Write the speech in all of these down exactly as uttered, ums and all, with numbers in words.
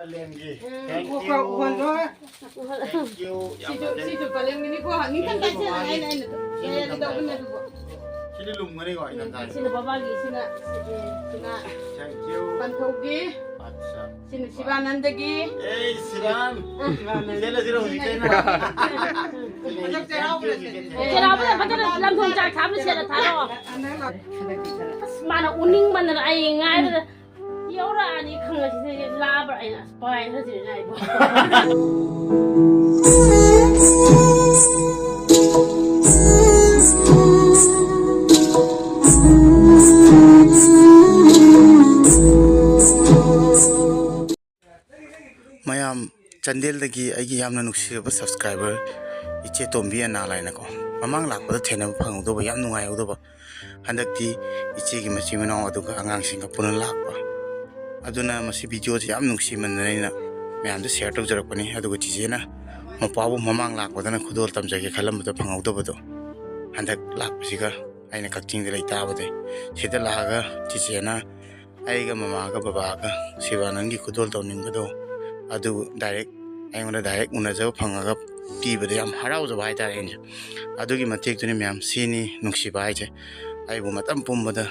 ꯄꯂꯦꯝꯒꯤ꯫ Um, Thank you. ꯎꯍꯜꯂꯣ꯫ Thank you. ꯌꯥꯝ ꯁꯤꯁꯨ, ꯐꯖꯩ꯫ ꯁꯤꯁꯨ ꯄꯂꯦꯝꯒꯤꯅꯤꯀꯣ꯫ ꯅꯤꯡꯊꯝ ꯁꯤꯁꯨ ꯊꯥꯏꯁꯦ ꯃꯃꯥꯡꯒꯤ ꯑꯩꯅ, ꯑꯩꯅ ꯁꯤꯁꯨ ꯇꯧꯕꯅꯦ ꯅꯤꯡꯊꯝꯊꯥ꯫ ꯑꯗꯨꯕꯨ꯫ ꯁꯤꯗꯤ ꯂꯨꯝꯒꯅꯤꯀꯣ, ꯎꯝ, ꯏꯪꯊꯝꯊꯥꯁꯦ꯫ ꯁꯤꯅ ꯕꯕꯥꯒꯤ, ꯁꯤꯅ, ꯁꯤꯅ Thank you. ꯄꯟꯊꯧꯒꯤ꯫ ꯑꯠꯆꯥ꯫ ꯁꯤꯅ ꯁꯤꯕꯥꯅꯟꯗꯒꯤ꯫ ꯑꯦ, ꯁꯤꯕꯥꯟ꯫ ꯎꯝ꯫ ꯁꯦꯠꯂꯁꯤꯔꯣ ꯍꯧꯖꯤꯛꯇꯩꯅ? ꯍꯟꯗꯛ ꯆꯩꯔꯥꯎꯕꯗ ꯁꯦꯠꯂꯁꯤ꯫ ꯆꯩꯔꯥꯎꯕꯗ ꯐꯖꯅ ꯂꯝꯊꯣꯡ ꯆꯥꯛ ꯊꯥꯕꯗ ꯁꯦꯠꯂ ꯊꯥꯔꯣ꯫ ꯑꯁ, ꯃꯥꯅ ꯎꯅꯤꯡꯃꯟꯗꯅ ꯑꯩ ꯉꯥꯏꯕꯗ ꯌꯧꯔꯛꯑꯅꯤ ꯈꯪꯉꯁꯤꯗ ꯂꯥꯕ꯭ꯔꯥ ꯑꯩꯅ ꯑꯁ ꯄꯥꯏꯈ꯭ꯔꯁꯤꯅ ꯑꯩꯕꯨ꯫ ꯃꯌꯥꯝ, ꯆꯥꯟꯗꯦꯜꯗꯒꯤ ꯑꯩꯒꯤ ꯌꯥꯝꯅ ꯅꯨꯡꯁꯤꯔꯕ subscriber ꯏꯆꯦ ꯇꯣꯝꯕꯤ ꯑꯅꯥ ꯂꯥꯏꯅꯀꯣ, ꯃꯃꯥꯡ ꯂꯥꯛꯄꯗ ꯊꯦꯡꯅꯕ ꯐꯪꯍꯧꯗꯕ, ꯌꯥꯝ ꯅꯨꯡꯉꯥꯏꯍꯧꯗꯕ꯫ ꯍꯟꯗꯛꯇꯤ ꯏꯆꯦꯒꯤ ꯃꯆꯤꯟ ꯃꯅꯥꯎ ꯑꯗꯨꯒ ꯑꯉꯥꯡꯁꯤꯡꯒ ꯄꯨꯟꯅ ꯂꯥꯛꯄ꯫ ꯑꯗꯨꯅ ꯃꯁꯤ videoꯁꯦ ꯌꯥꯝ ꯅꯨꯡꯁꯤꯃꯟꯗꯅ ꯑꯩꯅ ꯃꯌꯥꯝꯗ share ꯇꯧꯖꯔꯛꯄꯅꯤ꯫ ꯑꯗꯨꯒ ꯆꯤꯆꯦꯅ ꯃꯄꯥꯕꯨ ꯃꯃꯥꯡ ꯂꯥꯛꯄꯗꯅ ꯈꯨꯗꯣꯜ ꯇꯝꯖꯒꯦ ꯈꯜꯂꯝꯕꯗꯣ ꯐꯪꯍꯧꯗꯕꯗꯣ, ꯍꯟꯗꯛ ꯂꯥꯛꯄꯁꯤꯒ ꯑꯩꯅ ꯀꯛꯆꯤꯡꯗ ꯂꯩꯇꯥꯕꯗꯩ ꯁꯤꯗ ꯂꯥꯛꯑꯒ ꯆꯤꯆꯦꯅ ꯑꯩꯒ ꯃꯃꯥꯒ ꯕꯕꯥꯒ ꯁꯤꯕꯥꯅꯟꯒꯤ ꯈꯨꯗꯣꯜ ꯇꯧꯅꯤꯡꯕꯗꯣ ꯑꯗꯨ direct ꯑꯩꯉꯣꯟꯗ direct ꯎꯅꯖꯕ ꯐꯪꯉꯒ ꯄꯤꯕꯗ ꯌꯥꯝ ꯍꯔꯥꯎꯖꯕ ꯍꯥꯏꯇꯥꯔꯦ ꯑꯩꯅꯁꯨ꯫ ꯑꯗꯨꯒꯤ ꯃꯇꯦꯛꯇꯨꯅꯤ ꯃꯌꯥꯝ, ꯁꯤꯅꯤ ꯅꯨꯡꯁꯤꯕ ꯍꯥꯏꯁꯦ꯫ ꯑꯩꯕꯨ ꯃꯇꯝ ꯄꯨꯝꯕꯗ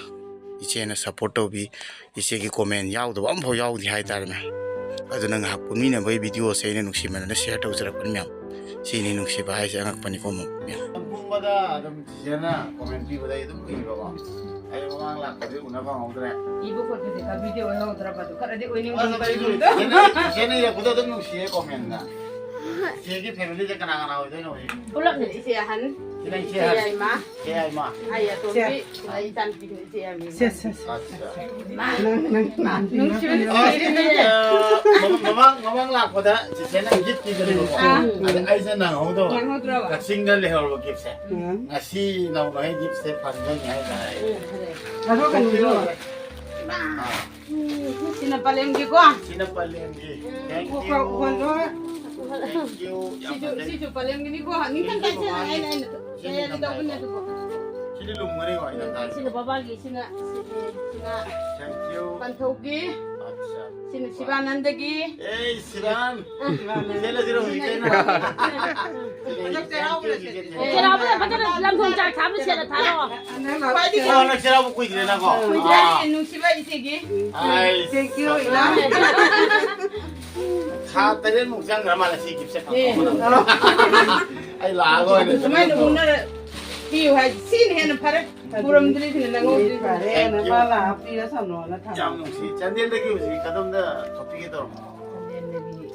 ꯏꯆꯦꯅ support ꯇꯧꯕꯤ, ꯏꯆꯦꯒꯤ comment ꯌꯥꯎꯗꯕ ꯑꯃꯐꯥꯎ ꯌꯥꯎꯗꯦ ꯍꯥꯏꯇꯥꯔꯦ ꯃꯌꯥꯝ꯫ ꯑꯗꯨꯅ ꯉꯥꯏꯍꯥꯛ ꯄꯨꯟꯃꯤꯟꯅꯕꯒꯤ videoꯁꯦ ꯑꯩꯅ ꯅꯨꯡꯁꯤꯃꯟꯗꯅ share ꯇꯧꯖꯔꯛꯄꯅꯤ ꯃꯌꯥꯝ꯫ ꯁꯤꯅꯤ ꯅꯨꯡꯁꯤꯕ ꯍꯥꯏꯁꯦ, ꯑꯉꯛꯄꯅꯤꯀꯣ ꯃꯌꯥꯝ꯫ ꯃꯇꯝ ꯄꯨꯝꯕꯗ ꯑꯗꯨꯝ ꯆꯤꯆꯦꯅ comment ꯄꯤꯕꯗ ꯑꯩ ꯑꯗꯨꯝ ꯎꯏꯕꯀꯣ꯫ ꯑꯩ ꯃꯃꯥꯡ ꯂꯥꯛꯄꯗꯤ ꯎꯅ ꯐꯪꯍꯧꯗ꯭ꯔꯦ꯫ ꯏꯕ ꯈꯣꯠꯄꯗꯤ ꯈꯔ video ꯑꯣꯏꯍꯧꯗ꯭ꯔꯕ ꯑꯗꯨ ꯈꯔꯗꯤ ꯑꯣꯏꯅꯤꯡꯕ ꯑꯁ, ꯑꯗꯨ ꯃꯇꯝꯗꯣ꯫ ꯆꯤꯆꯦꯅ, ꯆꯤꯆꯦꯅ ꯏꯔꯛꯄꯗꯣ ꯑꯗꯨꯝ ꯅꯨꯡꯁꯤꯌꯦ commentꯅ꯫ ꯆꯤꯆꯦꯒꯤ familyꯗ ꯀꯅꯥ ꯀꯅꯥ ꯑꯣꯏꯗꯣꯏꯅꯣ ꯍꯧꯖꯤꯛ? ꯄꯨꯂꯞꯅꯤ꯫ ꯏꯆꯦ ꯑꯍꯟ, ꯁꯤꯅ ꯏꯆꯦ ꯏꯆꯦ ꯑꯍꯟ꯫ ꯌꯥꯏꯃ, ꯏꯆꯦ ꯌꯥꯏꯃ꯫ ꯑꯩ ꯑꯇꯣꯝꯕꯤ, ꯁꯦ꯫ ꯑꯩ ꯏꯆꯥꯅꯨꯄꯤꯗꯨꯅ ꯏꯆꯦ ꯌꯥꯏꯃ꯫ ꯁꯦ, ꯁꯦ, ꯁꯦ꯫ ꯑꯠꯆꯥ꯫ ꯅꯪ, ꯅꯪ ꯅꯥꯟꯕꯤ ꯅꯨꯡꯁꯤꯕꯅ ꯅꯠꯇ꯭ꯔꯣ? ꯁꯤꯔꯦ꯫ ꯑ, ꯃꯃꯥꯡ, ꯃꯃꯥꯡ, ꯃꯃꯥꯡ ꯂꯥꯛꯄꯗ ꯆꯤꯆꯦꯅ gift ꯄꯤꯕꯅꯦꯕꯀꯣ꯫ ꯑꯥ꯫ ꯑꯗ ꯑꯩꯁꯦ ꯅꯪꯍꯧꯗꯕ꯫ ꯅꯪꯍꯧꯗ꯭ꯔꯕ? ꯀꯛꯆꯤꯡꯗ ꯂꯩꯍꯧꯔꯕ giftꯁꯦ꯫ ꯎꯝ꯫ ꯉꯁꯤ ꯅꯧꯅ ꯑꯩ giftꯁꯦ ꯐꯪꯗꯣꯏꯅꯤ ꯍꯥꯏꯇꯥꯔꯦ꯫ ꯎꯝ, ꯐꯔꯦ꯫ ꯑꯗꯣ ꯀꯩꯅꯣꯗꯣ꯫ ꯑꯥ꯫ ꯎꯝ, ꯁꯤꯅ ꯄꯂꯦꯝꯒꯤꯀꯣ꯫ ꯁꯤꯅ ꯄꯂꯦꯝꯒꯤ꯫ ꯎꯝ, Thank you. ꯎꯍꯜꯂꯣ꯫ Thank you. ꯌꯥꯝ ꯁꯤꯁꯨ, ꯐꯖꯩ꯫ ꯁꯤꯁꯨ ꯄꯂꯦꯝꯒꯤꯅꯤꯀꯣ꯫ ꯅꯤꯡꯊꯝ ꯊꯥꯏꯁꯦ ꯁꯤꯁꯨ ꯑꯩꯅ, ꯑꯩꯅ ꯁꯤꯁꯨ ꯇꯧꯕꯅꯦ ꯑꯗꯨꯕꯨ꯫ ꯁꯤꯗꯤ ꯂꯨꯝꯒꯅꯤꯀꯣ, ꯏꯪꯊꯝ ꯊꯥꯁꯦ꯫ ꯁꯤꯅ ꯕꯕꯥꯒꯤ, ꯁꯤꯅ, ꯁꯤꯅ Thank you. ꯄꯟꯊꯧꯒꯤ꯫ ꯁꯤꯅ ꯁꯤꯕꯥꯅꯟꯗꯒꯤ꯫ ꯑꯦ, ꯁꯤꯕꯥꯟ꯫ ꯁꯤꯕꯥꯅꯟꯗ꯫ ꯁꯦꯠꯂꯁꯤꯔꯣ ꯍꯧꯖꯤꯛ ꯀꯩꯅꯣ? ꯍꯟꯗꯛ ꯆꯩꯔꯥꯎꯕꯗ ꯁꯦꯠꯁꯤ꯫ ꯆꯩꯔꯥꯎꯕꯗ ꯐꯖꯅ ꯂꯝꯊꯣꯡ ꯆꯥꯛ ꯊꯥꯕꯗ ꯁꯦꯠꯂ ꯊꯥꯔꯛꯑꯣ꯫ ꯈ꯭ꯋꯥꯏꯗꯒꯤ ꯑꯣ, ꯍꯟꯗꯛ ꯆꯩꯔꯥꯎꯕ ꯀꯨꯏꯗ꯭ꯔꯦꯅꯀꯣ? ꯀꯨꯏꯗ꯭ꯔꯦ, ꯑꯥ꯫ ꯅꯨꯡꯁꯤꯕ ꯏꯆꯦꯒꯤ꯫ ꯑꯩ thank you, ꯏꯃꯥ꯫ ꯊꯥ ꯇꯔꯦꯠꯃꯨꯛ ꯆꯪꯈ꯭ꯔ ꯃꯥꯜꯂꯦ ꯁꯤ gift set ꯀꯥꯞꯊꯣꯛꯄꯗ꯫ ꯑꯩ ꯂꯥꯛꯑꯒ ꯑꯣꯏꯅ ꯁꯨꯃꯥꯏꯅ ꯎꯅꯔ ꯄꯤꯌꯨ ꯍꯥꯏꯁꯤ ꯁꯤꯅ ꯍꯦꯟꯅ ꯐꯔꯦ꯫ ꯄꯨꯔꯝꯗ꯭ꯔꯤꯁꯤꯅ ꯅꯪꯍꯧꯗ꯭ꯔꯤꯁꯤꯅ꯫ ꯐꯔꯦꯅ ꯃꯥ ꯂꯥꯛꯑ ꯄꯤꯔ ꯁꯝꯅꯣꯅ ꯊꯝꯃꯦ꯫ ꯌꯥꯝ ꯅꯨꯡꯁꯤ꯫ ꯆꯥꯟꯗꯦꯜꯗꯒꯤ ꯍꯧꯖꯤꯛ ꯀꯗꯣꯝꯗ ꯊꯣꯛꯄꯤꯒꯦ ꯇꯧꯔꯝꯕꯅꯣ? ꯆꯥꯟꯗꯦꯜꯗꯒꯤ꯫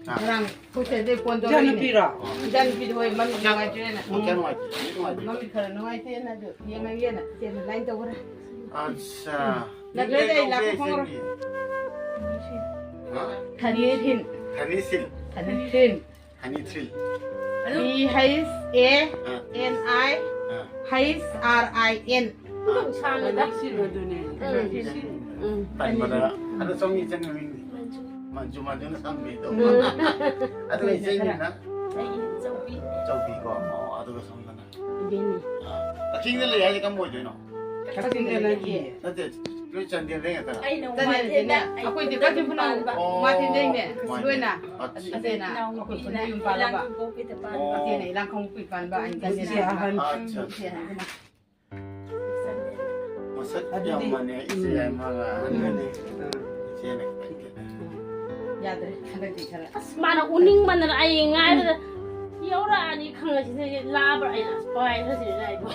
ꯑꯥ꯫ ꯉꯔꯥꯡ ꯑꯩꯈꯣꯏ ꯁꯤꯗꯩ ꯐꯣꯟ ꯇꯧꯔꯛꯏꯅꯦ꯫ ꯏꯆꯥꯅꯨꯄꯤꯔꯣ? ꯏꯆꯥꯅꯨꯄꯤꯗꯣ ꯍꯣꯏ ꯃꯃꯤꯠ ꯅꯨꯡꯉꯥꯏꯇ꯭ꯔꯦꯅ꯫ ꯀꯌꯥ ꯅꯨꯡꯉꯥꯏꯇꯦ? ꯃꯃꯤꯠ ꯅꯨꯡꯉꯥꯏꯇꯦ? ꯃꯃꯤꯠ ꯈꯔ ꯅꯨꯡꯉꯥꯏꯇꯦꯅ ꯑꯗꯨ ꯌꯦꯡꯉꯒꯦꯅ ꯏꯆꯦꯅ line ꯇꯧꯈ꯭ꯔꯦ꯫ ꯑꯠꯁꯥ꯫ ꯅꯠꯇ꯭ꯔꯗꯤ ꯑꯩ ꯂꯥꯛꯄ ꯈꯪꯉꯔꯣꯏ꯫ ꯍꯥ? ꯊꯅꯤꯊꯤꯟ꯫ ꯊꯅꯤꯁꯤꯟ꯫ ꯊꯅꯤꯊꯤꯟ꯫ ꯍꯅꯤ ꯊ꯭ꯔꯤꯜ꯫ T H A N I ah. H R I N꯫ ꯑꯗꯨꯝ ꯁꯥꯡꯉꯤꯗ꯫ ꯎꯝ꯫ ꯎꯝ꯫ ꯇꯟꯕꯗ꯫ ꯑꯗꯣ ꯁꯣꯝꯒꯤ ꯏꯆꯟ ꯃꯃꯤꯡꯗꯤ? ꯃꯟꯖꯨ꯫ ꯃꯟꯖꯨ, ꯃꯟꯖꯨꯅ ꯁꯝꯕꯤꯗꯣ꯫ ꯎꯝ꯫ ꯑꯗꯨꯒ ꯏꯆꯦꯒꯤꯅ? ꯑꯩꯒꯤ ꯆꯧꯕꯤ꯫ ꯆꯧꯕꯤꯀꯣ꯫ ꯑꯣ, ꯑꯗꯨꯒ ꯁꯣꯝꯗꯅ? ꯏꯕꯦꯟꯅꯤ꯫ ꯑꯥ꯫ ꯀꯛꯆꯤꯡꯗ ꯂꯩ ꯍꯥꯏꯁꯦ ꯀꯔꯝꯕ ꯑꯣꯏꯗꯣꯏꯅꯣ? ꯀꯛꯆꯤꯡꯗ ꯂꯩꯌꯦ꯫ ꯅꯠꯇꯦ, ꯂꯣꯏ ꯆꯥꯟꯗꯦꯜꯗꯩ ꯉꯥꯛꯇ꯫ ꯑꯩꯅ ꯆꯥꯟꯗꯦꯜꯗꯩꯅ꯫ ꯃꯥꯊꯦꯟꯗ, ꯑꯩꯈꯣꯏꯗꯤ ꯑꯩ ꯀꯛꯆꯤꯡ ꯈꯨꯅꯧ ꯅꯨꯄꯥ꯫ ꯑꯣ, ꯃꯥꯊꯦꯟꯗꯩꯅꯦ꯫ ꯃꯥꯊꯦꯟ꯫ ꯂꯣꯏꯅ꯫ ꯑꯠꯆꯥ꯫ ꯑꯗꯨꯅ ꯏꯅꯥꯎ ꯑꯩꯈꯣꯏ ꯅꯨꯄꯤꯅ ꯈꯨꯟꯗ ꯌꯨꯝ ꯄꯥꯜꯂꯕ꯫ ꯏꯂꯥꯡ ꯈꯣꯡꯄꯣꯛꯄꯤꯗ ꯄꯥꯟꯕ꯫ ꯑꯣ꯫ ꯏꯆꯦꯅ ꯏꯂꯥꯡ ꯈꯣꯡꯄꯣꯛꯄꯤ ꯄꯥꯟꯕ, ꯑꯩꯅ ꯏꯆꯦ ꯆꯥꯟꯗꯦꯜ ꯑꯍꯟ꯫ ꯄꯥꯟꯕ꯫ ꯑꯠꯆꯥ, ꯑꯠꯆꯥ꯫ ꯏꯆꯦ ꯑꯍꯟꯁꯤꯅ꯫ ꯃꯁꯛ ꯌꯥꯝ ꯑꯗꯨꯗꯤ ꯃꯥꯟꯅꯩ, ꯏꯆꯦ ꯎꯝ꯫ ꯌꯥꯏꯃꯒ ꯑꯍꯟꯒꯗꯤ꯫ ꯎꯝ꯫ ꯏꯆꯦꯅ ꯈꯤꯇꯪ ꯈꯦꯠꯅꯩ꯫ ꯌꯥꯗ꯭ꯔꯦ, ꯍꯟꯗꯛꯇꯤ ꯈꯔ꯫ ꯑꯁ, ꯃꯥꯅ ꯎꯅꯤꯡꯃꯟꯗꯅ ꯑꯩ ꯉꯥꯏꯕꯗ ꯌꯧꯔꯛꯑꯅꯤ ꯈꯪꯉꯁꯤꯗ ꯂꯥꯛꯑꯕ꯭ꯔꯥ ꯑꯩꯅ ꯑꯁ ꯄꯥꯏꯈ꯭ꯔꯁꯤꯅ ꯑꯩꯕꯨ꯫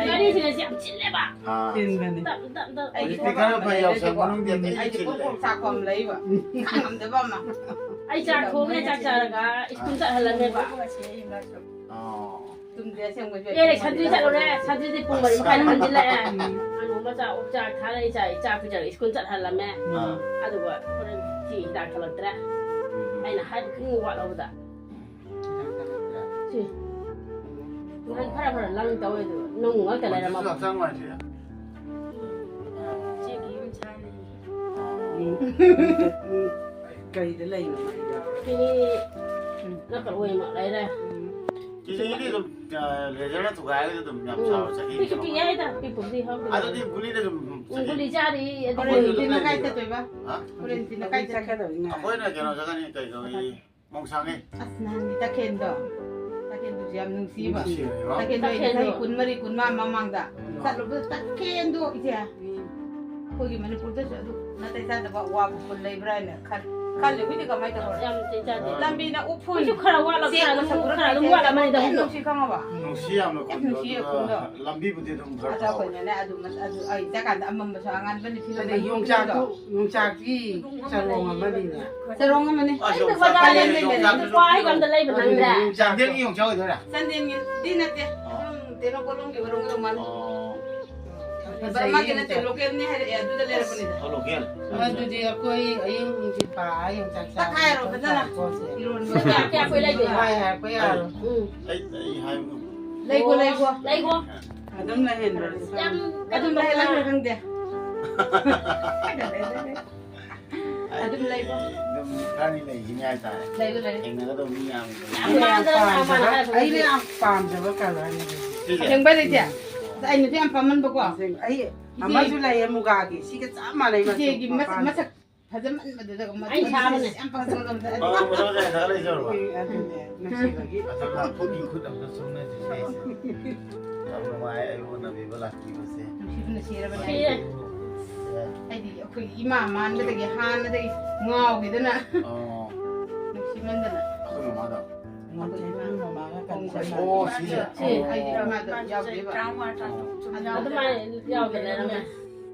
ꯒꯥꯔꯤꯁꯤꯅꯁꯨ ꯌꯥꯝ ꯆꯤꯜꯂꯦꯕ꯫ ꯑꯥ꯫ ꯆꯤꯟꯕꯅꯤ꯫ ꯇꯞ, ꯇꯞ, ꯇꯞ꯫ ꯑꯩꯗꯤ ꯍꯧꯖꯤꯛꯇꯤ ꯈꯔ ꯐꯩ, ꯌꯥꯎꯁꯪ ꯃꯅꯨꯡꯗꯤ ꯑꯇꯩ ꯑꯩꯗꯤ ꯆꯤꯜꯂꯦ꯫ ꯄꯣꯠꯊꯣꯛ ꯆꯥꯛꯄ ꯑꯃ ꯂꯩꯕ꯫ ꯈꯥꯡꯉꯝꯗꯕ ꯑꯃ꯫ ꯑꯩ ꯆꯥꯛ ꯊꯣꯡꯉꯦ, ꯆꯥꯛ ꯆꯥꯔꯒ ꯁ꯭ꯀꯨꯜ ꯆꯠꯍꯜꯂꯝꯃꯦꯕ꯫ ꯑꯣ꯫ ꯇꯨꯝꯗ꯭ꯔꯦ ꯑꯁꯦꯡꯕꯩꯁꯨ꯫ ꯑꯦ, ꯁꯟꯇ꯭ꯔꯤ ꯆꯠꯂꯨꯔꯦ꯫ ꯁꯟꯇ꯭ꯔꯤꯗꯤ ꯄꯨꯡ ꯃꯔꯤ ꯃꯈꯥꯏꯗ ꯍꯟꯖꯤꯜꯂꯛꯑꯦ꯫ ꯎꯝ꯫ ꯑꯅꯧꯕ ꯆꯥꯛ, ꯑꯣꯛ ꯆꯥꯛ ꯊꯥꯔꯛꯑꯦ, ꯆꯥꯛ, ꯆꯥꯛ ꯄꯤꯖꯔꯒ ꯁ꯭ꯀꯨꯜ ꯆꯠꯍꯜꯂꯝꯃꯦ꯫ ꯑꯥ꯫ ꯑꯗꯨꯒ ꯍꯣꯔꯦꯟ ꯁꯤ ꯍꯤꯗꯥꯛ ꯊꯛꯂꯛꯇ꯭ꯔꯦ꯫ ꯎꯝ꯫ ꯑꯩꯅ ꯍꯥꯏꯕ ꯈꯤꯇꯪ ꯋꯥꯠꯍꯧꯕꯗ꯫ ꯁꯤ꯫ ꯅꯍꯥꯟ ꯐꯔ ꯐꯔ ꯂꯪ ꯇꯧꯋꯦ ꯑꯗꯨꯒ ꯅꯨꯡ ꯉꯥꯛꯇ ꯂꯩꯔꯝꯃꯕ꯫ ꯍꯛꯆꯥꯡ ꯅꯨꯡꯉꯥꯏꯇ꯭ꯔꯤꯔꯥ? ꯏꯆꯦꯒꯤ ꯌꯨꯝ ꯁꯥꯔꯤ꯫ ꯀꯩꯗ ꯂꯩꯅꯣ? ꯁꯤꯅꯤ ꯅꯠꯇ꯭ꯔ ꯑꯣꯏꯃꯛ ꯂꯩꯔꯦ꯫ ꯎꯝ꯫ ꯀꯤꯂꯤꯒꯤꯗꯤ ꯑꯗꯨꯝ, ꯑ, ꯂꯦꯖꯔꯅ ꯊꯨꯒꯥꯏꯔꯒꯁꯨ ꯑꯗꯨꯝ ꯌꯥꯝ ꯎꯝ꯫ ꯆꯥꯎꯔ ꯆꯠꯈꯤ ꯄꯤꯛꯁꯨ ꯀꯩꯅꯣ꯫ ꯄꯤꯛꯑꯦ ꯍꯥꯏꯗ, ꯄꯤꯛꯄꯕꯨꯗꯤ ꯍꯥꯎꯗꯦ꯫ ꯑꯗꯨꯗꯤ ꯒꯨꯂꯤꯗ ꯑꯗꯨꯝ ꯎꯝ, ꯒꯨꯂꯤ ꯆꯥꯔꯤ, ꯑꯗꯨ ꯍꯣꯔꯦꯟ ꯅꯨꯄꯤꯅ ꯀꯥꯏ ꯆꯠꯇꯣꯏꯕ? ꯍꯥ? ꯍꯣꯔꯦꯟ ꯅꯨꯄꯤꯅ ꯀꯥꯏ ꯆꯠꯀꯅꯤ? ꯑꯩꯈꯣꯏꯅ ꯀꯩꯅꯣ ꯆꯠꯀꯅꯤ, ꯀꯩ ꯀꯧꯏ? ꯃꯣꯡꯁꯥꯡꯅꯤ꯫ ꯑꯁ, ꯅꯍꯥꯟꯒꯤ ꯇꯈꯦꯟꯗꯣ, ꯇꯈꯦꯟꯗꯨꯁꯨ ꯌꯥꯝ ꯅꯨꯡꯁꯤꯕ꯫ ꯅꯨꯡꯁꯤꯕꯅꯦꯕ꯫ ꯇꯈꯦꯟꯗꯣ ꯑꯩ ꯇꯈꯦꯟꯗꯣ꯫ ꯆꯍꯤ ꯀꯨꯟꯃꯔꯤ, ꯀꯨꯟꯃꯉꯥ ꯃꯃꯥꯡꯗ ꯎꯝ꯫ ꯆꯠꯂꯨꯕꯗ ꯇꯈꯦꯟꯗꯣ, ꯏꯆꯦ, ꯎꯝ꯫ ꯑꯩꯈꯣꯏꯒꯤ ꯃꯅꯤꯄꯨꯔꯗꯁꯨ ꯑꯗꯨ ꯅꯥꯇꯩ ꯆꯥꯗꯕ ꯋꯥꯕ ꯈꯨꯜ ꯂꯩꯕ꯭ꯔꯥ ꯍꯥꯏꯅ ꯈꯜ-, ꯈꯜꯂꯦ꯫ ꯍꯧꯖꯤꯛꯇꯤ ꯀꯃꯥꯏꯅ ꯇꯧꯔꯦ? ꯌꯥꯝ ꯅꯥꯇꯩ ꯆꯥꯗꯦ꯫ ꯂꯝꯕꯤꯅ ꯎꯐꯨꯟ, ꯑꯩꯁꯨ ꯈꯔ ꯋꯥꯠꯂꯛꯇ꯭ꯔꯥ ꯆꯦꯛ ꯑꯗꯨꯝ ꯃꯁꯛ ꯈꯔ ꯑꯗꯨꯝ ꯎꯔꯛꯇꯦ, ꯋꯥꯠꯂꯝꯃꯅꯤꯗ ꯌꯥꯝ ꯍꯧꯖꯤꯛ꯫ ꯅꯨꯡꯁꯤ ꯈꯪꯉꯕ? ꯎꯝ꯫ ꯅꯨꯡꯁꯤ ꯌꯥꯝꯅ ꯌꯥꯝ ꯈꯨꯟꯗꯣ, ꯅꯨꯡꯁꯤꯌꯦ ꯑꯗꯨꯒ ꯈꯨꯟꯗꯣ꯫ ꯂꯝꯕꯤꯕꯨꯗꯤ ꯑꯗꯨꯝ ꯈꯔ ꯑꯗ ꯐꯕ꯫ ꯑꯩꯈꯣꯏꯅꯅꯦ ꯑꯗꯨꯝ ꯑꯗꯨ ꯑꯩ ꯆꯠꯀꯥꯟꯗ ꯑꯃꯝꯕꯁꯨ ꯑꯉꯥꯟꯕꯅꯤ ꯐꯤꯂꯝ ꯑꯗꯩ ꯃꯅꯨꯡ ꯌꯣꯡꯆꯥꯛꯇꯨ, ꯐꯤꯂꯝꯗꯣ꯫ ꯌꯣꯡꯆꯥꯛꯇꯤ ꯆꯔꯣꯡ ꯑꯃꯅꯤꯅꯦ꯫ ꯆꯔꯣꯡ ꯑꯃꯅꯤ꯫ ꯑꯁ, ꯑꯩꯅ ꯌꯣꯡꯆꯥꯛ ꯕꯖꯥꯔ ꯀꯥꯏꯗꯩ ꯂꯩꯕꯅꯦ꯫ ꯌꯣꯡꯆꯥꯛꯇꯨꯁꯨ ꯋꯥ ꯍꯥꯏꯕ ꯑꯝꯇ ꯂꯩꯕ ꯅꯪꯗ꯭ꯔꯦ꯫ ꯆꯥꯟꯗꯦꯜꯒꯤ ꯌꯣꯡꯆꯥꯛ ꯑꯣꯏꯗꯣꯏꯔꯥ? ꯆꯥꯟꯗꯦꯜꯒꯤꯗꯤ ꯅꯠꯇꯦ꯫ ꯑꯣ꯫ ꯁꯨꯝ ꯇꯦꯡꯅꯧꯄꯜ ꯂꯣꯝꯒꯤ ꯑꯣꯏꯔꯝꯒꯗꯧ ꯃꯥꯜꯂꯦ꯫ ꯑꯣ꯫ ꯕꯔꯃꯥꯒꯤ ꯅꯠꯇꯦ, ꯂꯣꯀꯦꯜꯅꯤ ꯍꯥꯏꯔꯛꯑꯦ, ꯑꯗꯨꯗ ꯂꯩꯔꯛꯄꯅꯤꯗ꯫ ꯑꯣ, ꯂꯣꯀꯦꯜ꯫ ꯑꯗꯨꯗꯤ ꯑꯩꯈꯣꯏ ꯑꯌꯨꯛ ꯅꯨꯡꯊꯤꯜ ꯄꯥ ꯌꯣꯡꯆꯥꯛ ꯆꯥꯕ ꯇꯛꯈꯥꯏꯔꯣ ꯐꯖꯅ꯫ ꯄꯣꯠꯁꯦ꯫ ꯏꯔꯣꯟꯕ꯫ ꯀꯌꯥ, ꯀꯌꯥ ꯀꯨꯏ ꯂꯩꯗꯣꯏꯅꯣ? ꯍꯥꯏ ꯍꯥꯏꯔꯛꯄ ꯌꯥꯔꯣꯏ꯫ ꯎꯝ꯫ ꯑꯩ, ꯑꯩ ꯍꯥꯏꯕ ꯉꯝꯗꯦ꯫ ꯂꯩꯒꯣ, ꯂꯩꯒꯣ꯫ ꯂꯩꯒꯣ꯫ ꯑꯗꯨꯝ ꯂꯩꯍꯟꯕ꯭ꯔꯣ? ꯌꯥꯝ ꯑꯗꯨꯝ ꯂꯩꯍꯜꯂꯛꯄ꯭ꯔꯥ ꯈꯪꯗꯦ꯫ ꯑꯗꯨꯝ ꯂꯩꯕ꯭ꯔꯣ? ꯑꯗꯨꯝ ꯈꯔꯅꯤ ꯂꯩꯈꯤꯅꯤ ꯍꯥꯏꯇꯥꯔꯦ꯫ ꯂꯩꯕ ꯂꯩ꯫ ꯊꯦꯡꯅꯒꯗꯧꯕ ꯃꯤ ꯌꯥꯝꯃꯤ꯫ ꯌꯥꯝ ꯑꯩꯅ ꯌꯥꯝ ꯃꯥꯟꯗꯅ ꯄꯥꯝꯖꯕ, ꯃꯥꯟꯅ ꯑꯩꯅ ꯌꯥꯝ ꯄꯥꯝꯖꯕ ꯀꯂꯔꯅꯤ꯫ ꯁꯤꯁꯦ? ꯑꯁꯦꯡꯕꯩ ꯂꯩꯇꯦ? ꯑꯁ, ꯑꯩꯅꯗꯤ ꯌꯥꯝ ꯄꯥꯝꯃꯟꯕꯀꯣ꯫ ꯑꯁꯦꯡꯕ꯫ ꯑꯩ ꯏꯆꯦ, ꯑꯃꯁꯨ ꯂꯩꯌꯦ ꯃꯨꯒꯥꯒꯤ꯫ ꯁꯤꯒ ꯆꯞ ꯃꯥꯟꯅꯩ ꯃꯆꯨ ꯏꯆꯦꯒꯤ ꯃꯁ-, ꯃꯄꯥꯟꯁꯦ꯫ ꯃꯁꯛ ꯐꯖꯃꯟꯕꯗꯨꯗ ꯑꯩ ꯁꯥꯕꯅꯦ꯫ ꯃꯁꯛ ꯌꯥꯝ ꯐꯖꯕꯗꯣ ꯑꯝꯇ ꯄꯥꯝꯕꯗꯣ ꯂꯩꯖꯔꯕ? ꯑꯦ, ꯑꯗꯨꯅꯦ, ꯅꯨꯡꯁꯤꯕꯒꯤ꯫ ꯑꯗꯨꯒ ꯈꯨꯠꯀꯤ ꯈꯨꯠ ꯑꯝꯇ ꯆꯨꯝꯅꯁꯤ ꯁꯤꯁꯦ꯫ ꯌꯥꯝ ꯅꯨꯡꯉꯥꯏ ꯑꯩꯉꯣꯟꯗ ꯕꯤꯕ ꯂꯥꯛꯄꯤꯕꯁꯦ꯫ ꯅꯨꯡꯁꯤꯕꯅ ꯁꯤꯔꯕꯅꯦ ꯁꯤꯔꯦ꯫ ꯑꯩꯗꯤ꯫ ꯑꯦ꯫ ꯑꯩꯗꯤ ꯑꯩꯈꯣꯏ ꯏꯃꯥ ꯃꯥꯟꯕꯗꯒꯤ ꯍꯥꯟꯅꯗꯒꯤ ꯉꯥꯎꯈꯤꯗꯅ꯫ ꯑꯣ꯫ ꯅꯨꯡꯁꯤꯃꯟꯗꯅ꯫ ꯑꯩꯈꯣꯏ ꯃꯃꯥꯗꯣ? ꯑꯩꯈꯣꯏ ꯏꯃꯥ꯫ ꯃꯃꯥꯒ ꯀꯟꯅ ꯑꯣ, ꯁꯤꯁꯦ? ꯁꯤ, ꯑꯣ꯫ ꯑꯩꯗꯤ ꯏꯃꯥꯗꯣ ꯌꯥꯎꯗꯦꯕ꯫ ꯑꯗꯨꯃꯥꯏꯅ ꯌꯥꯎꯗꯅ ꯂꯩꯔꯝꯃꯦ꯫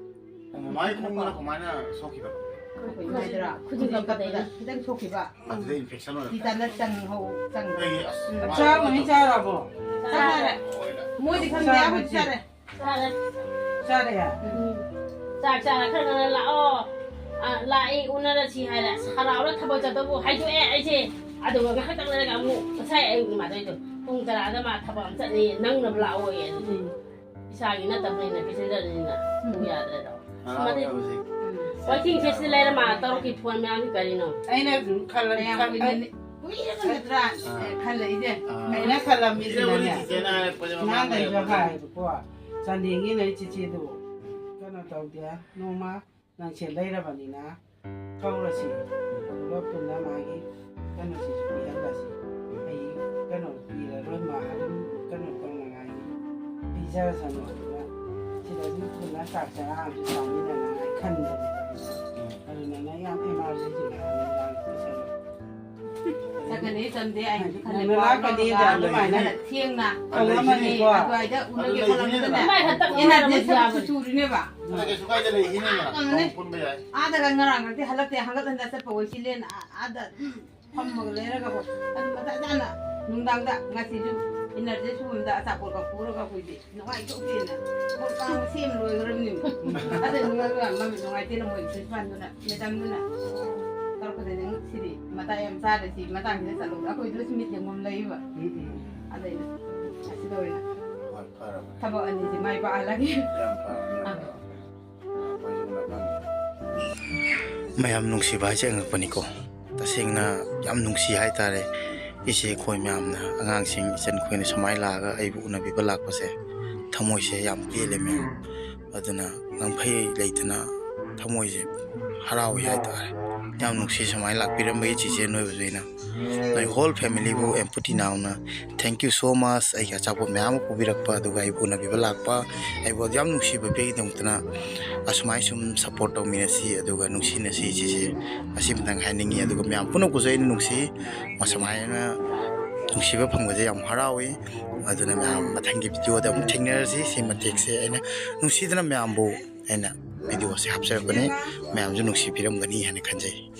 ꯑꯣ, ꯃꯃꯥꯒꯤ ꯈꯣꯡꯗꯨꯅ ꯀꯃꯥꯏꯅ ꯁꯣꯛꯈꯤꯕ? ꯑꯩꯈꯣꯏ ꯏꯃꯥꯗꯨꯔ ꯈꯨꯖꯤꯟ ꯈꯨꯖꯤꯟ ꯀꯛꯄꯗ ꯀꯛꯄꯗꯒꯤ꯫ ꯈꯤꯇꯪ ꯁꯣꯛꯈꯤꯕ꯫ ꯑꯗꯨꯗ ꯏꯟꯐꯦꯛꯁꯟ ꯑꯣꯏꯔꯛꯄ꯫ ꯇꯤꯇꯥꯅꯁ ꯆꯪꯍꯧ-, ꯆꯪꯕ꯫ ꯑꯩ ꯑꯁ, ꯎꯝ꯫ ꯃꯥꯏ ꯆꯥꯔꯝꯃꯅꯤ, ꯆꯥꯔꯕꯣ? ꯆꯥꯔꯦ꯫ ꯂꯣꯏꯔꯦ꯫ ꯃꯣꯏꯗꯤ ꯈꯪꯗꯦ, ꯑꯩꯈꯣꯏꯗꯤ ꯆꯥꯔꯦ꯫ ꯆꯥꯔꯦ꯫ ꯆꯥꯔꯦ? ꯎꯝ꯫ ꯆꯥꯛ ꯆꯥꯔ ꯈꯔ ꯉꯟꯅ ꯂꯥꯛꯑꯣ꯫ ꯑ, ꯂꯥꯛꯏ, ꯎꯅꯔꯁꯤ ꯍꯥꯏꯔꯦ꯫ ꯑꯁ, ꯍꯔꯥꯎꯔ ꯊꯕꯛ ꯆꯠꯇꯧꯕ ꯍꯥꯏꯗꯣꯛꯑꯦ ꯑꯩꯁꯦ꯫ ꯑꯗꯨꯒ ꯉꯥꯏꯍꯥꯛꯇꯪ ꯂꯩꯔꯒ ꯑꯃꯨꯛ ꯉꯁꯥꯏ ꯑꯌꯨꯛ ꯏꯃꯥꯗꯩꯗꯣ ꯄꯨꯡ ꯇꯔꯥꯗ ꯃꯥ ꯊꯕꯛ ꯑꯃ ꯆꯠꯅꯤ, ꯅꯪꯅꯕ ꯂꯥꯛꯑꯣꯌꯦ꯫ ꯑꯗꯨꯗꯤ ꯎꯝ꯫ ꯏꯁꯥꯒꯤ ꯅꯠꯇꯕꯅꯤꯅ ꯄꯦꯁꯦꯟꯖꯔꯅꯤꯅ ꯄꯨ ꯌꯥꯗ꯭ꯔꯦꯗꯣ꯫ ꯍꯔꯥꯎꯔꯦ ꯃꯗꯤ ꯍꯧꯖꯤꯛ꯫ ꯎꯝ꯫ ꯋꯥꯏꯊꯤꯡ ꯁꯦꯠꯁꯤ ꯂꯩꯔ ꯃꯥ ꯇꯧꯔꯛꯈꯤ ꯐꯣꯟ ꯃꯌꯥꯝꯁꯤ ꯀꯔꯤꯅꯣ? ꯑꯩꯅ ꯁꯨꯝ ꯈꯜꯂ-, ꯃꯌꯥꯝ ꯈꯜ-, ꯀꯨꯏꯅ-, ꯀꯨꯏꯔꯕ ꯅꯠꯇ꯭ꯔꯥ? ꯑꯥ꯫ ꯑꯦ, ꯈꯜꯂꯛꯏꯁꯦ꯫ ꯑꯥ꯫ ꯑꯩꯅ ꯈꯜꯂꯝꯃꯤꯁꯤꯅꯅꯦ, ꯆꯤꯆꯦꯅ ꯍꯥꯏꯔꯛꯄꯁꯦ ꯃꯃꯥꯡ ꯑꯉꯥꯡꯗꯁꯨ ꯂꯩꯔꯛꯄꯁꯦ꯫ ꯍꯥꯏꯕꯀꯣ, ꯆꯥꯟꯗꯦꯜꯒꯤꯅ ꯆꯤꯆꯦꯗꯣ ꯀꯩꯅꯣ ꯇꯧꯗꯦ꯫ ꯅꯣꯡꯃ ꯅꯪꯁꯦ ꯂꯩꯔꯕꯅꯤꯅ ꯀꯧꯔꯁꯤ, ꯑꯗꯨꯒ ꯄꯨꯟꯅ ꯃꯥꯒꯤ ꯀꯩꯅꯣꯁꯤꯁꯨ ꯄꯤꯍꯜꯂꯁꯤ꯫ ꯑꯩ ꯀꯩꯅꯣ ꯄꯤꯔꯔꯣꯏ, ꯃꯥ ꯑꯗꯨꯝ ꯀꯩꯅꯣ ꯇꯧꯅꯉꯥꯏꯒꯤ ꯄꯤꯖꯔꯁꯅꯨ꯫ ꯑꯗꯨꯒ ꯁꯤꯗ ꯑꯗꯨꯝ ꯄꯨꯟꯅ ꯆꯥꯛ ꯆꯔꯥ ꯑꯃꯁꯨ ꯆꯥꯃꯤꯟꯅꯅꯉꯥꯏ ꯈꯟꯕꯅꯦꯕ꯫ ꯑꯗꯨ ꯅꯪꯅ ꯌꯥꯝ ꯏꯃꯥꯔꯖꯦꯟꯁꯤ ꯂꯥꯛꯑꯃꯤꯅ ꯄꯤꯁꯜꯂꯣ꯫ ꯆꯠꯀꯅꯤ ꯆꯟꯗꯦ ꯑꯩꯅꯁꯨ ꯈꯜꯂꯦ꯫ ꯅꯪꯅ ꯄꯥꯎ ꯂꯥꯛꯀꯅꯤ ꯂꯧꯔꯒ ꯑꯗꯨꯃꯥꯏꯅ ꯑꯗꯨꯃꯥꯏꯅ ꯊꯦꯡꯅ ꯇꯧꯔꯝꯃꯅꯤꯀꯣ꯫ ꯑꯗꯨꯋꯥꯏꯗ ꯎꯅꯒꯦ ꯈꯜꯂꯝꯕꯗꯅꯦ꯫ ꯏꯃꯥꯏ ꯍꯟꯇꯛ ꯏꯅꯔꯖꯤ ꯎꯅꯔꯝꯃꯁꯨ ꯌꯥꯕꯅꯤ꯫ ꯁꯨꯔꯤꯅꯦꯕ꯫ ꯑꯗꯨꯅ ꯀꯩꯁꯨ ꯀꯥꯏꯗꯦ, ꯂꯩꯈꯤꯅꯤ ꯃꯥ꯫ ꯉꯝꯒꯅꯤ꯫ ꯅꯣꯡ ꯄꯨꯟꯕ ꯌꯥꯏ꯫ ꯑꯥꯗꯒ ꯉꯔꯥꯡ ꯈꯛꯇꯤ ꯍꯜꯂꯛꯇꯦ, ꯍꯟꯒꯠ ꯍꯟꯗ ꯆꯠꯄ ꯑꯣꯏꯁꯤꯜꯂꯦꯅ ꯑꯥ-, ꯑꯥꯗ ꯑꯗꯨꯝ ꯐꯝꯃꯒ ꯂꯩꯔꯒꯀꯣ꯫ ꯑꯗꯨ ꯃꯇꯥ ꯆꯥꯅ ꯅꯨꯡꯗꯥꯡꯗ ꯉꯁꯤꯁꯨ ꯏꯅꯔꯖꯤ ꯁꯨꯝꯗ ꯑꯆꯥꯄꯣꯠꯀ ꯄꯨꯔꯒ ꯑꯩꯈꯣꯏꯗꯤ ꯅꯨꯡꯉꯥꯏꯊꯣꯛꯇꯦꯅ ꯃꯣꯏ ꯄꯥꯡ ꯁꯦꯝ ꯂꯣꯏꯈ꯭ꯔꯕꯅꯤ꯫ ꯑꯗꯩ ꯅꯨꯡꯉꯥꯏꯕ ꯃꯃꯤ ꯅꯨꯡꯉꯥꯏꯇꯦꯅ ꯃꯣꯏ ꯄ꯭ꯔꯤꯟꯁꯤꯄꯥꯜꯗꯨꯅ, ꯃꯦꯗꯥꯝꯗꯨꯅ ꯇꯧꯔꯛꯄꯗꯩꯗꯤ ꯁꯤꯗꯤ ꯃꯇꯥ ꯌꯥꯝ ꯆꯥꯔꯦ, ꯁꯤ ꯃꯇꯥꯡꯁꯤꯗ ꯆꯠꯂꯨꯕꯗ ꯑꯩꯈꯣꯏꯗꯁꯨ ꯃꯤꯠ ꯌꯦꯡꯐꯝ ꯂꯩꯕ꯫ ꯎꯝ, ꯎꯝ꯫ ꯑꯗꯩꯗ ꯑꯁꯤꯗ ꯑꯣꯏꯅ ꯍꯣꯏ, ꯐꯔꯕꯅꯦ꯫ ꯊꯕꯛ ꯑꯅꯤꯁꯤ ꯃꯥꯏ ꯄꯥꯛꯍꯜꯂꯒꯦ꯫ ꯌꯥꯝ ꯐꯔꯕꯅꯦ, ꯌꯥꯝ ꯑꯥ꯫ ꯐꯔꯕꯅꯦ꯫ ꯑꯩꯈꯣꯏꯁꯨ ꯃꯊꯪ꯫ ꯃꯌꯥꯝ ꯅꯨꯡꯁꯤꯕ ꯍꯥꯏꯁꯦ ꯑꯉꯛꯄꯅꯤꯀꯣ꯫ ꯇꯁꯦꯡꯅ ꯌꯥꯝ ꯅꯨꯡꯁꯤ ꯍꯥꯏꯇꯥꯔꯦ꯫ ꯏꯆꯦ ꯑꯩꯈꯣꯏ ꯃꯌꯥꯝꯅ, ꯑꯉꯥꯡꯁꯤꯡ, ꯏꯆꯟ ꯑꯩꯈꯣꯏꯅ ꯁꯨꯃꯥꯏꯅ ꯂꯥꯛꯑꯒ ꯑꯩꯕꯨ ꯎꯅꯕꯤꯕ ꯂꯥꯛꯄꯁꯦ ꯊꯃꯣꯏꯁꯦ ꯌꯥꯝ ꯄꯦꯜꯂꯦ ꯃꯌꯥꯝ꯫ ꯑꯗꯨꯅ ꯉꯝꯈꯩ ꯂꯩꯇꯅ ꯊꯃꯣꯏꯁꯦ ꯍꯔꯥꯎꯏ ꯍꯥꯏꯇꯥꯔꯦ꯫ ꯌꯥꯝ ꯅꯨꯡꯁꯤ ꯁꯨꯃꯥꯏꯅ ꯂꯥꯛꯄꯤꯔꯝꯕꯒꯤ ꯆꯤꯆꯦ ꯅꯣꯏꯕꯨꯁꯨ ꯑꯩꯅ, ꯅꯣꯏ whole family ꯕꯨ ꯑꯦꯝꯄꯨꯇꯤ ꯅꯥꯎꯅ thank you so much꯫ ꯑꯩꯒꯤ ꯑꯆꯥꯄꯣꯠ ꯃꯌꯥꯝ ꯑꯃ ꯄꯨꯕꯤꯔꯛꯄ, ꯑꯗꯨꯒ ꯑꯩꯕꯨ ꯎꯅꯕꯤꯕ ꯂꯥꯛꯄ, ꯑꯩꯕꯨ ꯑꯗꯨ ꯌꯥꯝ ꯅꯨꯡꯁꯤꯕ ꯄꯤꯕꯒꯤꯗꯃꯛꯇꯅ ꯑꯁꯨꯃꯥꯏ ꯁꯨꯝ support ꯇꯧꯃꯤꯟꯅꯁꯤ, ꯑꯗꯨꯒ ꯅꯨꯡꯁꯤꯅꯁꯤ ꯁꯤꯁꯦ ꯑꯁꯤꯃꯇꯪ ꯍꯥꯏꯅꯤꯡꯉꯤ꯫ ꯑꯗꯨꯒ ꯃꯌꯥꯝ ꯄꯨꯝꯅꯃꯛꯄꯨꯁꯨ ꯑꯩꯅ ꯅꯨꯡꯁꯤ, ꯑꯁꯨꯃꯥꯏꯅ ꯅꯨꯡꯁꯤꯕ ꯐꯪꯕꯁꯦ ꯌꯥꯝ ꯍꯔꯥꯎꯏ꯫ ꯑꯗꯨꯅ ꯃꯌꯥꯝ ꯃꯊꯪꯒꯤ video ꯗ ꯑꯃꯨꯛ ꯊꯦꯡꯅꯔꯁꯤ꯫ ꯁꯤ ꯃꯇꯦꯛꯁꯦ ꯑꯩꯅ ꯅꯨꯡꯁꯤꯗꯅ ꯃꯌꯥꯝꯕꯨ ꯑꯩꯅ video ꯁꯦ ꯍꯥꯞꯆꯔꯛꯄꯅꯤ꯫ ꯃꯌꯥꯝꯁꯨ ꯅꯨꯡꯁꯤꯕꯤꯔꯝꯒꯅꯤ ꯍꯥꯏꯅ ꯈꯟꯖꯩ꯫